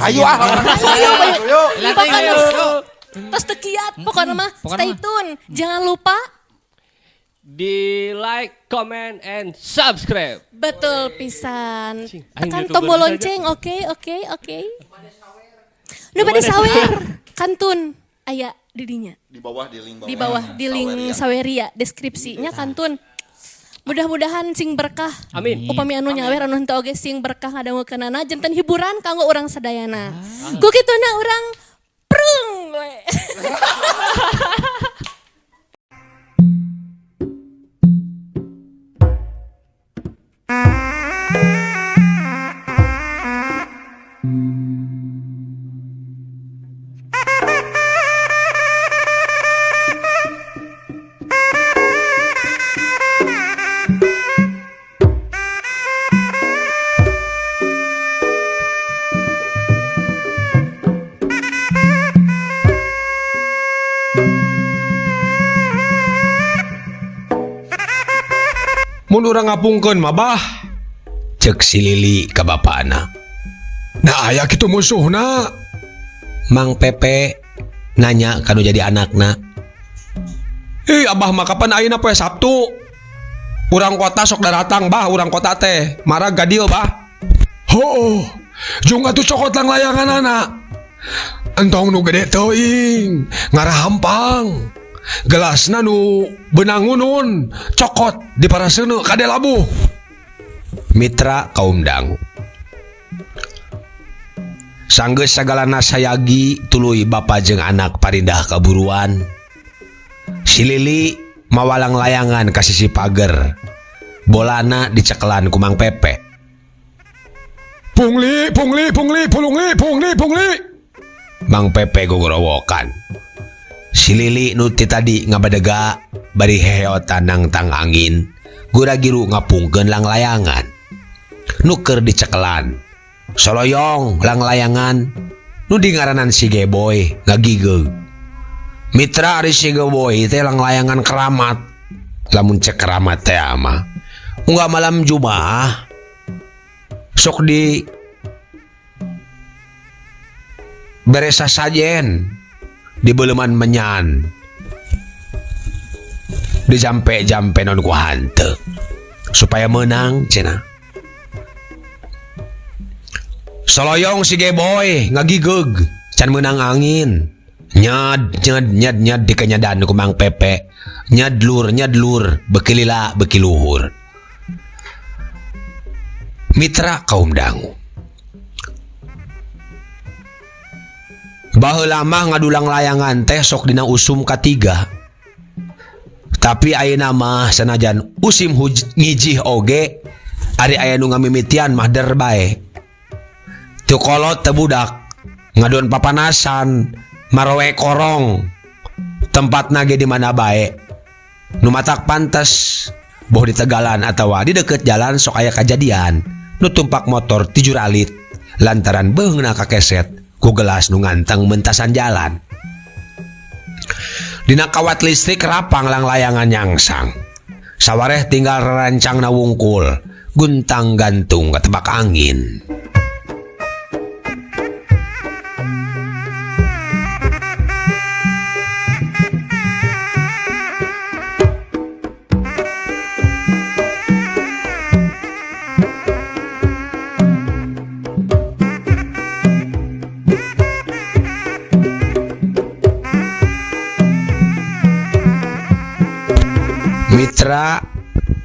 Ayo ah. Ayo, ayo. Ayo. Pokoknya tos teu kiat, pokoknya mah Pokoknya stay mah. tune. Jangan lupa Di like, comment, and subscribe. betul pisan. Cing, aing Tekan YouTuber tombol saja. lonceng, oke, oke, oke. Nu bade sawer, kantun aya di dinya. Di bawah di link bawah. Di bawah di link Saweria deskripsinya kantun. Mudah-mudahan sing berkah. Amin. Upami anu nyawer anu henteu oge sing berkah ngadangukeunana janten hiburan kanggo urang sadayana. Ku kituna urang prung we. Mun urang ngapungkeun mah bah. Cek si Lili ka bapana. Nah aya kitu musuhna. Mang Pepe nanya kanu jadi anakna. Ih abah mah kapan ayeuna poe Sabtu? Urang kota sok daratang bah, urang kota teh. Marah gadil bah. Hooh, jung atuh cokot lang layangan anak. Entong nu gede teuing, ngarah hampang. Gelasna nu beunang ngunun, cokot di paraseuneu kade labuh. Mitra kaum dangu. Sanggeus sagalana sayagi tuluy bapa jeung anak parindah kaburuan. Si Lili mawalang layangan ka sisi pager. Bolana dicekelan ku Mang Pepe. Pungli, pungli, pungli, pulungli, pungli, pungli. Mang Pepe gogorowokan. Si Lili nu ti tadi ngabadega bari heheotan nangtang angin. Gura-giru ngapungkeun lang layangan. Nu keur dicekelan. Soloyong lang layangan nu dingaranan si Geboy ngagigeug. Mitra ari si Geboy teh lang layangan keramat. Lamun cek keramat teh mah unggal malam Jumaah sok di beresa sajen di beuleman menyan dijampe-jampe non ku hanteu supaya menang cenah. Soloyong si Geboy ngagigeug can meunang angin. Nyad nyad nyad nyad dikenyadan ku Mang Pepe. Nyadlur nyadlur beuki lila beuki luhur. Mitra kaum dangu. Baheula mah ngadulang layangan teh sok dina usum katiga. Tapi ayeuna mah sanajan usim ngijih oge ari aya nu ngamimitian mah der bae. Teu kolot teu budak ngadon papanasan marowe korong tempatna ge di mana bae. Nu matak pantes boh di tegalan atawa di deukeut jalan sok aya kajadian nu tumpak motor tijur alit lantaran beungna kakeset ku gelas nu nganteng mentasan jalan. Dina kawat listrik rapang lang layangan nyangsang. Sawareh tinggal rerancangna wungkul, guntang gantung katebak angin. Mitra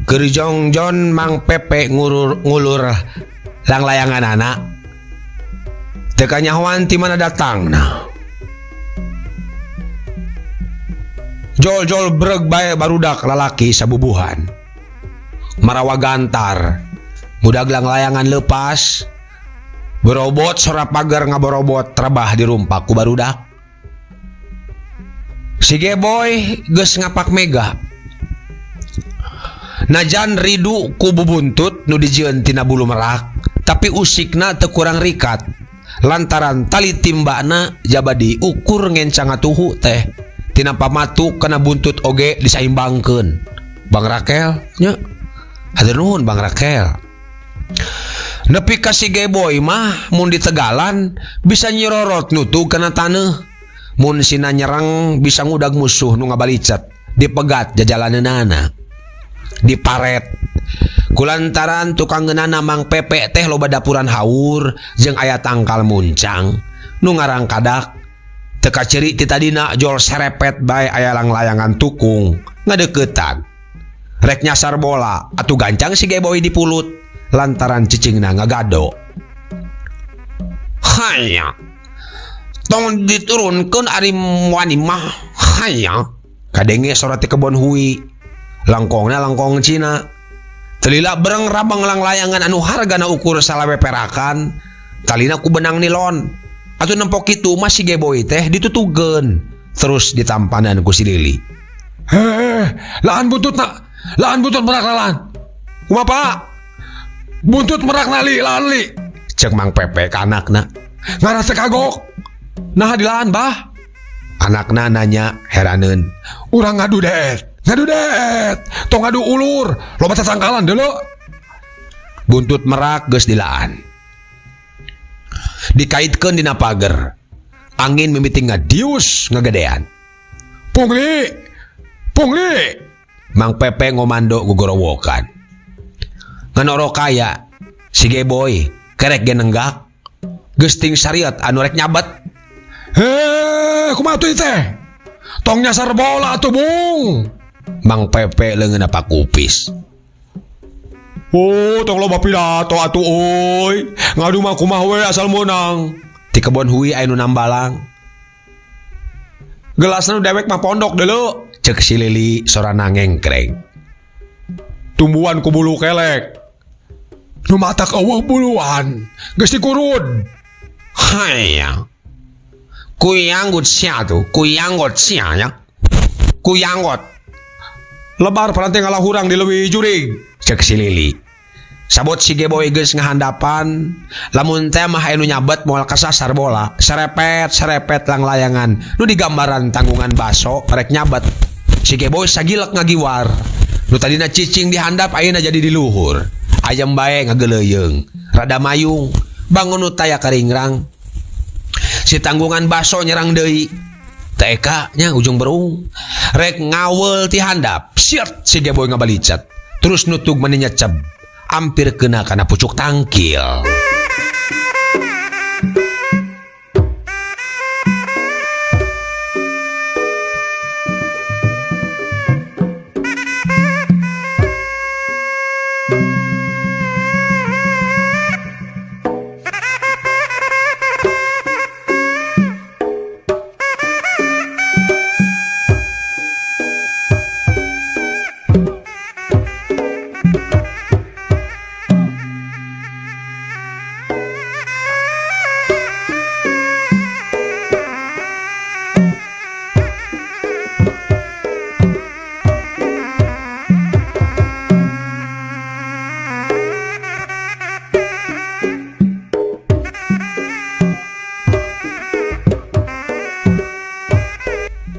Gerijongjon Mang Pepe ngulur lang layangan anak. Teu kanyahoan ti mana datang nah. Jol-jol breg bae barudak lalaki sabubuhan. Marawa gantar. Budak lang layangan lepas. Borobot sora pagar ngaborobot rebah dirumpak ku barudak. Si Geboy geus ngapak mega. Najan ridu ku bubuntut nu dijieun tina bulu merak, tapi usikna teu kurang rikat. Lantaran tali timbana jaba diukur ngencang ngatuhu teh. Tina pamatu kana buntut oge disaimbangkeun. Bang Rakel nya. Hatur nuhun Bang Rakel. Nepi ka si Geboy mah mun di tegalan bisa nyirorot nutug kana taneuh. Mun sina nyerang bisa ngudag musuh nu ngabalicet dipegat jajalaneunana. Diparet. Kulantaran tukang ngeunana Mang Pepe teh loba dapuran haur jeung aya tangkal muncang nu ngarangkadak teu kaciri ti tadina jol serepet bae aya langlayangan tukung ngadeuketan. Rek nyasar bola atuh gancang si Geboy dipulut lantaran cicingna ngagado. Haya. Tong diturunkeun ari wani mah. Haya. Kadenge sora ti kebon hui. Langkongna langkong Cina. Telila bereng rabang langlayangan anu hargana ukur salawe perakan. Talina ku benang nilon. Atuh nempok kitu mah si Geboy teh ditutugeun. Terus ditampanan ku si Lili. Heh, laan buntutna. Laan buntut merak laan. Kumaha, Pak? Buntut merak nali, laan li. Cek Mang Pepe ka anakna. Ngarasa kagok. Nah dilaan, Bah. Anakna nanya heraneun. Urang ngadu deet. Ngadu deet. Tong ngadu ulur. Loba sasangkalan deuleu. Buntut merak geus dilaan. Dikaitkeun dina pager. Angin mimiti ngadius ngagedean. Pungli. Pungli. Mang Pepe ngomando gugorowokan. Ngan kaya si Geboy kerek ge nenggak. Geus ting sariat anu rek nyabat. Heh, kumaha tuh teh? Tong nyasar bola atuh, Bung. Mang Pepe leungeunna pakupis. Oh, tong loba pidato atuh euy. Ngadu mah kumaha we asal meunang. Ti kebon hui aya nu nambalang. Gelasna nu dewek mah pondok deuleu. Cek si Lili sorana ngengkreng. Tumbuhan ku bulu kelek. Nu matak eueuh buluan. Geus dikurud. Hayang. Kuyanggut sia tuh, kuyanggot sia ya. Kuyanggot. Lebar paranti ngalah hurang di leuwih jurig. Cek si Lili. Sabot si Geboy geus ngahandapan, lamun teh mah aya nu nyabet moal kasasar bola, serepet-serepet langlayangan nu digambaran tanggungan baso rek nyabet. Si Geboy sagilek ngagiwar. Nu tadina cicing di handap ayeuna jadi di luhur. Ayam bae ngageleuyeung, rada mayung, bangun nu taya karingrang. Si tanggungan baso nyerang deui. Teka nya ujung berung. Rek ngawel ti handap, siat si Geboy ngabalicet. Terus nutug mani nyeceb. Hampir kena kana pucuk tangkil.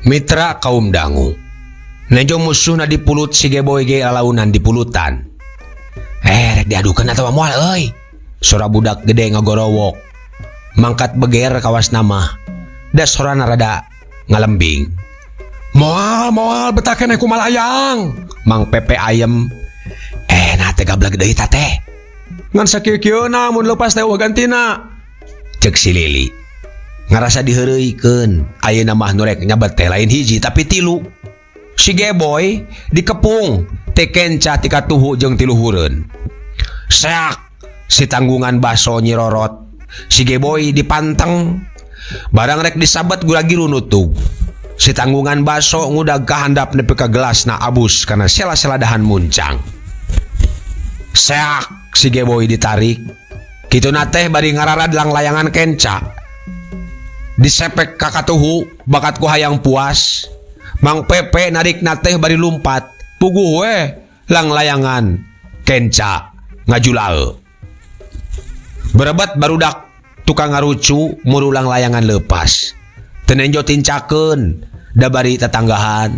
Mitra kaum dangu. Nejo musuhna dipulut si Geboy ge lalaunan dipulutan. Rek diadukeun atawa moal euy. Sora budak gede ngagorowok. Mangkat beger kawas nama. Da sorana rada ngalembing. Moal moal betah keneh kumalayang. Mang Pepe ayem. Nah teh gableg deui ta teh. Ngan sakieu-kieuna mun leupas teh eueuh gantina. Cek si Lili. Ngarasa diheureuykeun. Ayeuna mah nu rek nyabet teh lain hiji tapi tilu. Si Geboy dikepung teh kenca ti katuhu jeung tiluhureun. Seak si tanggungan baso nyirorot. Si Geboy dipanteng. Barang rek disabet guragiru nutug. Si tanggungan baso ngudag ka handap nepi ka gelasna abus kana sela-sela dahan muncang. Seak si Geboy ditarik. Kituna teh bari ngararad langlayangan kenca. Disepek ka katuhu bakat ku hayang puas. Mang Pepe narik teh bari lumpat. Puguh we langlayangan kenca ngajulae. Berebet barudak tukang ngarucu murulang layangan lepas. Tenenjo tincakeun da bari tetanggahan.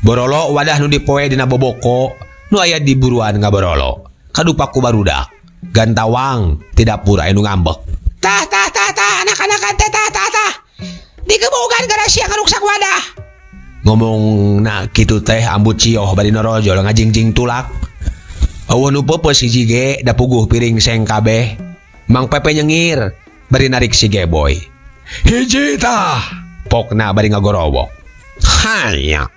Borolo wadah nu dipoe dina boboko nu aya di buruan ngaborolo. Kadupa ku barudak. Gantawang ti dapur aya nu ngambek. Tah tah tah tah anak-anak teh tah tah tah. Digebugan gara sia ngaruksak wadah. Ngomongna kitu teh Ambu Cioh bari norojol ngajingjing tulak. Eueuh nu peupeus hiji ge da puguh piring seng kabeh. Mang Pepe nyengir bari narik si Geboy. Hiji tah. Pokna bari ngagorowok. Haya.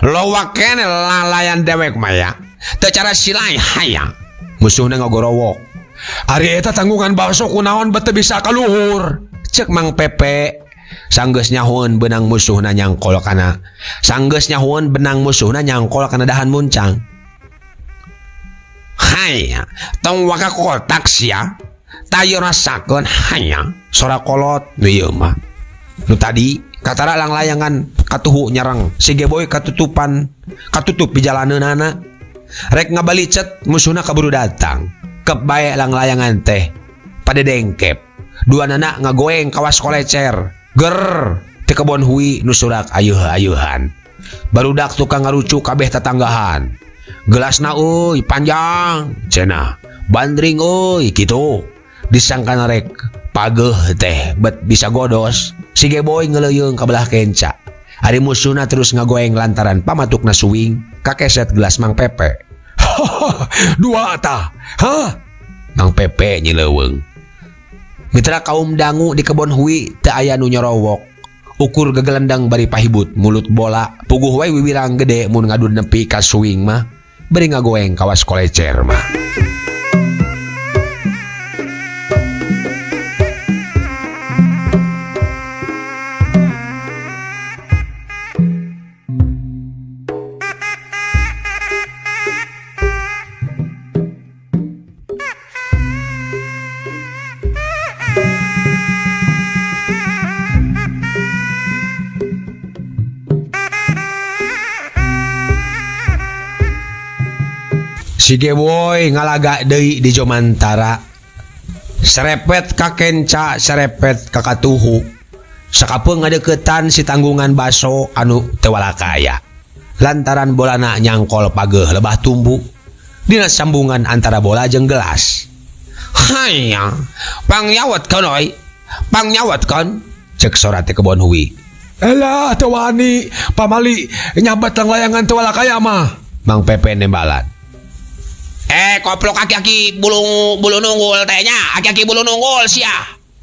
Lowa keneh lalayan dewek mah ya. Teu cara silai haya. Musuhna ngagorowok. Ari eta tanggungan bakso kunaon bet teu bisa kaluhur. Cek Mang Pepe sanggeus nyahoeun benang musuhna nyangkol kana. Sanggeus nyahoeun benang musuhna nyangkol kana dahan muncang. Haya, tong waka kotak sia. Tayo rasakeun haya. Sora kolot nu ieu mah. Nu tadi katara langlayangan katuhu nyerang si Geboy katutupan katutup di jalaneunana. Rek ngabalicet musuhna kaburu datang. Kep bae langlayangan teh pada dengkep. Dua nana ngagoeng kawas kolecer. Ger ti kebon hui nu surak ayeuh-ayeuhan. Barudak tukang ngarucu kabeh tetanggahan. Gelasna euy panjang cenah. Bandring euy kitu. Disangkana rek pageuh teh bet bisa godos. Si Geboy ngeleuyeung ka belah kenca. Ari musuhna terus ngagoeng lantaran pamatukna suwing kakeset gelas Mang Pepe. Dua tah. Hah? Mang Pepe nyeleuweung. Mitra kaum dangu di kebon hui teu aya nu nyorowok. Ukur gegelendang bari pahibut mulut bola puguh wae wiwirang gede mun ngadu nepi ka suwing mah bari ngagoeng kawas kolecer mah. Si Geboy ngalaga deui di Jomantara. Serepet ka kenca, serepet ka katuhu. Sakapeung ngadeukeutan si tanggungan baso anu teu walakaya. Lantaran bolana nyangkol pageuh lebah tumbu dina sambungan antara bola jeung gelas. Haya, pangyawatkeun oi. Pangyawatkeun, cek sora teh kebon hui. Elah teu wani, pamali nyabat langlayangan teu walakaya mah. Mang Pepe nembalan. Koplok aki-aki bulu nunggul teh nya, aki-aki bulu nunggul sia.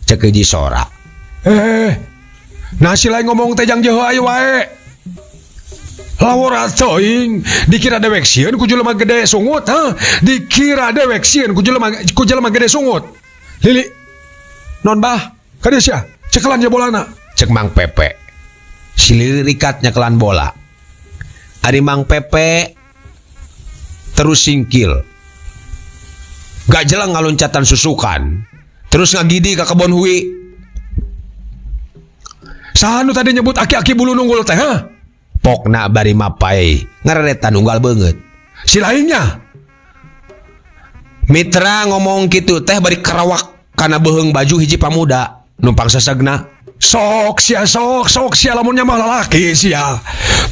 Cek hiji sora. Nasi lain ngomong teh jang jeuh ayo wae. Lawora teuing, dikira dewek sieun ku jelema gede sungut, ha? Dikira dewek sieun ku jelema gede sungut. Lili. Non bah, ka dieu sia, cekelan je bolana. Cek Mang Pepe. Si Lili rikat nyekelan bola. Ari Mang Pepe terus singkil. Gak jelang ngaloncatan susukan. Terus ngagidi ka kebon hui. Saha nu tadi nyebut aki-aki bulu nunggul teh, ha? Pokna bari mapai ngareretan unggal beungeut. Si lainnya. Mitra ngomong kitu teh bari karawak kana beuheung baju hiji pamuda numpang sesegna. Sok sia sok sok sia lamun nya mah lalaki sia.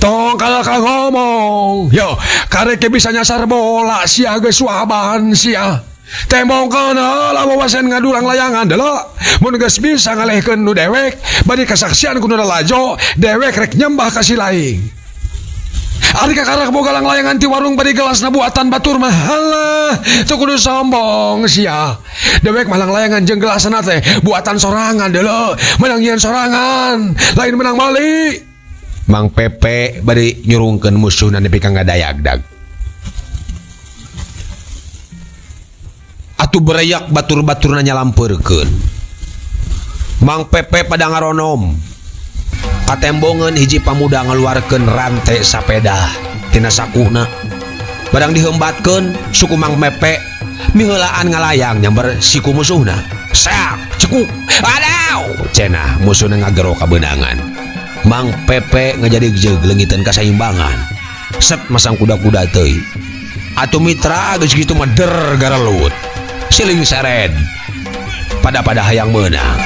Tong kalah ka ngomong. Yo, karek bisa nyasar bola sia geus waban sia. Tembongkeun heula wawasan ngadu langlayangan deuleu. Mun geus bisa ngalehkeun nu dewek, bari kasaksian ku nu lalajo, dewek rek nyembah ka si laing. Ari kakarak boga langlayangan ti warung bari gelasna buatan batur mah halah, teu kudu sombong sia. Dewek mah langlayangan jeung gelasna teh buatan sorangan deuleu, menang nyieun sorangan, lain menang mali. Mang Pepe bari nyurungkeun musuhna nepi ka ngadayagdag. Atuh bereyak batur-baturna nyalampeurkeun. Mang Pepe pada ngaronom. Katembongeun hiji pamuda ngaluarkeun rante sapeda tina sakuna. Barang dihembatkeun suku Mang Pepe miheulaan ngalayang nyamber siku musuhna. Seak cekuk. Adaw cenah musuhna ngagero kabeunangan. Mang Pepe ngajadi jeug leungiteun kasaimbangan. Set masang kuda-kuda teuing. Atuh mitra geus kitu mah der garelut. Siling seret pada-pada hayang meunang.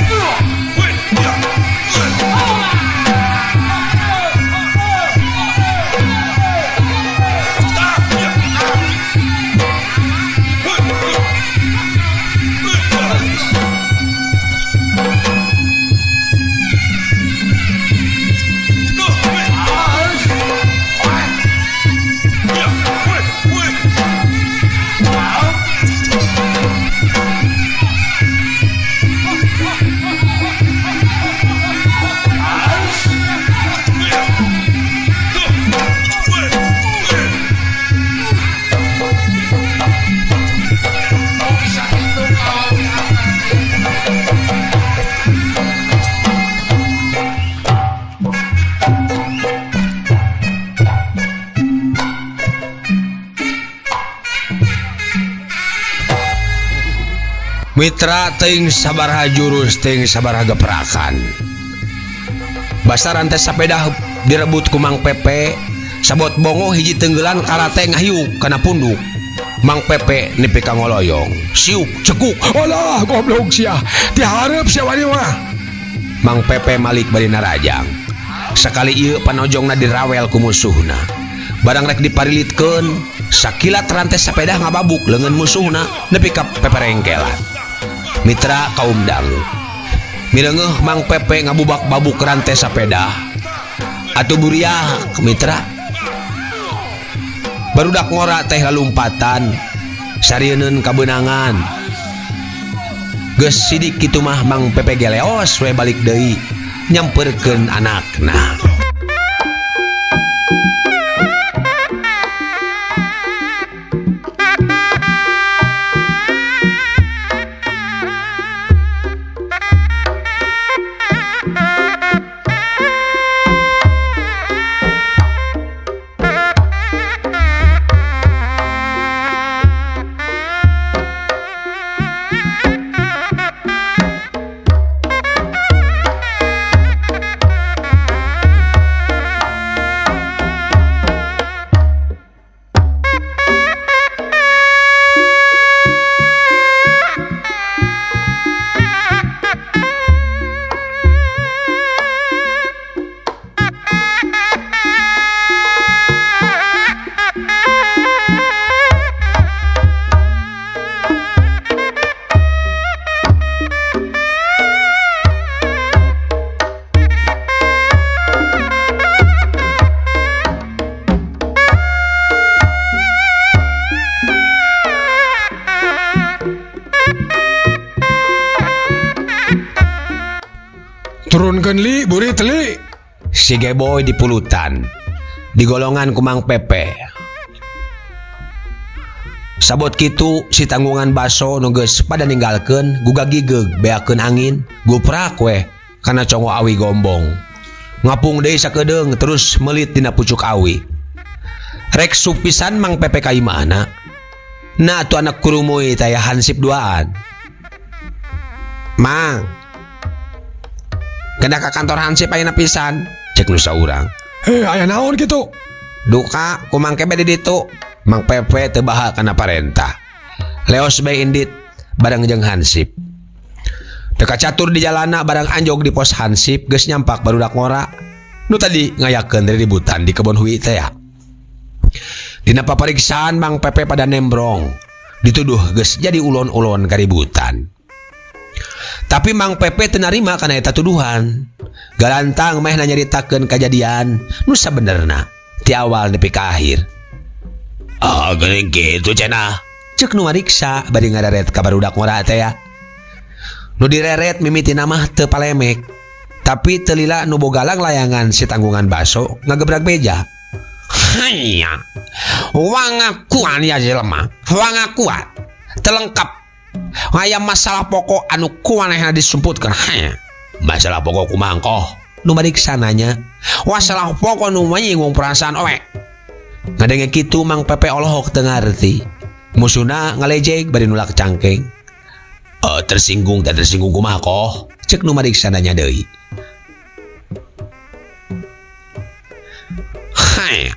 Mitra teuing sabaraha jurus teuing sabaraha geprakan. Basa rantai sapeda direbut ku Mang Pepe, sabot bongo hiji tenggelan karate ngahiuk kana punduk. Mang Pepe nepi ka ngoloyong. Siuk cekuk. Alah goblok sia. Dihareup sia wani mah. Mang Pepe malik bari narajang. Sakali ieu panojongna dirawel ku musuhna. Barang rek diparilitkeun, sakilat rantai sepeda ngababuk leungeun musuhna nepi ka peperengkelan. Mitra kaum dangu. Mireungeuh Mang Pepe ngabubak-babuk rantai sepeda. Atuh buriah mitra. Barudak ngora teh lalumpatan, sarieun kabeunangan. Geus sidik kitu mah Mang Pepe geleos we balik deui nyamperkeun anakna. Turunkan li, burit li. Si Geboy dipulutan, digolongan ku Mang Pepe. Sabot kitu si tanggungan baso nu geus pada ninggalkeun gugagigeg beakeun angin, guprak weh kana congo awi gombong. Ngapung deui sakedeung terus melit dina pucuk awi. Rek supisan Mang Pepe ka imahna. Nah atuh anak kurumuy taya hansip duaan. Mang, kena ka kantor hansip ayeuna pisan, cek nu saurang. Heh, aya naon kitu? Duka ku Mang Kebe di ditu. Mang Pepe teu baha kana parentah. Leos bae indit bareng jeung hansip. Teu kacatur di jalana barang anjog di pos hansip geus nyampak barudak ngora. Nu tadi ngayakeun riributan di kebon hui teh. Dina papariksaan Mang Pepe pada nembrong, dituduh geus jadi ulon-ulon kaributan. Tapi Mang Pepe teu narima kana eta tuduhan. Galantang meh nyaritakeun kajadian nu sabenerna ti awal nepi ka akhir. Ah, geuning kitu cenah. Ceuk nu mariksa bari ngareret ka barudak ngora teh ya. Nu direret mimitina mah teu palemek. Tapi teu lila nu bogalang layangan si tanggungan baso ngagebrag beja. Hanya wangakuan ya jelema, wangakuan telengkap. Aya masalah pokok anu kuanehna disumputkeun. Hanya masalah pokok kumaha koh? Nu mariksa nanya. Masalah pokok nu menyinggung perasaan owe. Ngadenge kitu Mang Pepe olohok teu ngarti. Musuhna ngalejeg bari nulak cangkeng. Tersinggung teh tersinggung kumaha koh? Cek nu mariksa nanya deui. Hai,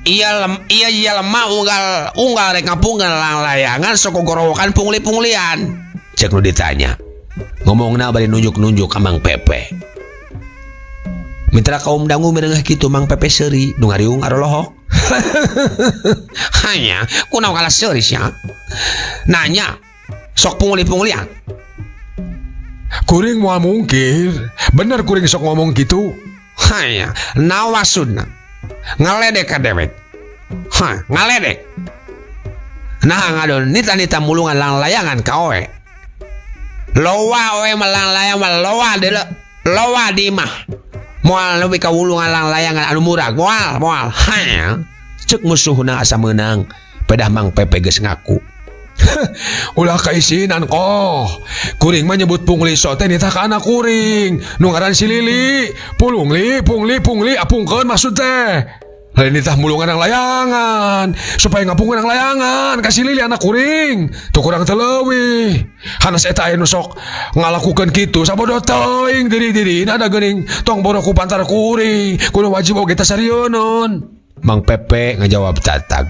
iya iya lemah unggal rek ngapungkeun layangan sok gorowokan pungli-punglian. Cek nu ditanya. Ngomongna bari nunjuk-nunjuk ka Mang Pepe. Mitra kaum dangu mireungeuh kitu Mang Pepe seuri nu ngariung arolohok. Hanya kunaon kalah seuri sia. Nanya sok pungli-punglian. Kuring moal mungkir. Bener kuring sok ngomong kitu. Hanya nawasudna ngaledek ka dewek. Hah, ngaledek. Nah ngadon nita-nita mulungan lang layangan ka owe. Lowa owe melang layang mah lowa de lowa di mah. Moal nepi ka wulungan lang layangan anu murag. Moal, moal. Hanya cek musuhna asa meunang. Pedah Mang Pepe geus ngaku. Ulah kaisinan koh. Kuring mah nyebut pungli so teh nitah ka anak kuring. Nu ngaran si Lili. Pulungli, pungli, pungli, apungkeun maksud teh. Lain nitah mulungan langlayangan supaya ngapungkeun langlayangan ka si Lili anak kuring tuh kurang teu leuwih. Hanas eta aya nu sok ngalakukeun kitu sabodo teuing diri-dirina da geuning tong boro ku pantar kuring kudu wajib oge tasarieun. Mang Pepe ngajawab tatag.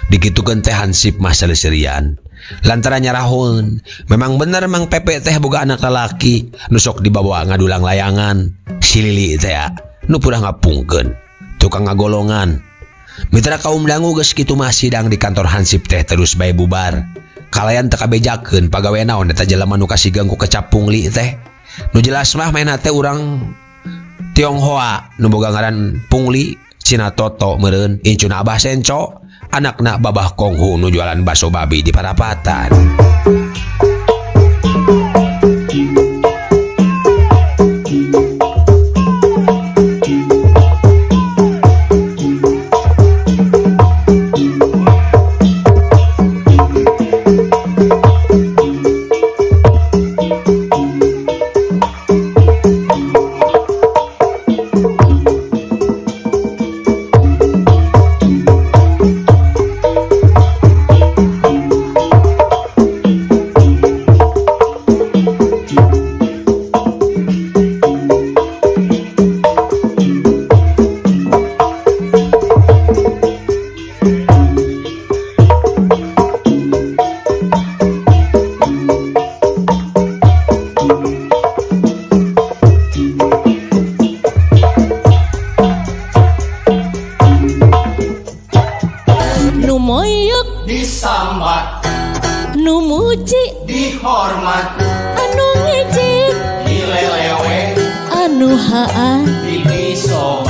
Dikitukeun teh hansip mah saleuserian. Lantaran nyarahoeun, memang bener Mang Pepe teh boga anak lalaki nu sok dibawa ngadulang layangan. Si Lili teh nu purah ngapungkeun, tukang ngagolongan. Mitra kaum dangu geus kitu mah sidang di kantor hansip teh terus bae bubar. Kalayan teu kabejakeun pagawe naon eta jelema nu kasigeung ku kecap pungli teh. Nu jelas mah mainna teh urang Tionghoa nu boga ngaran Pungli, Cina Toto meureun, incuna Abah Senco, anakna Babah Konghu nu jualan baso babi di parapatan. Nu moyok disambat, nu muji dihormat, anu ngejek dilelewe, anu haa dipiso.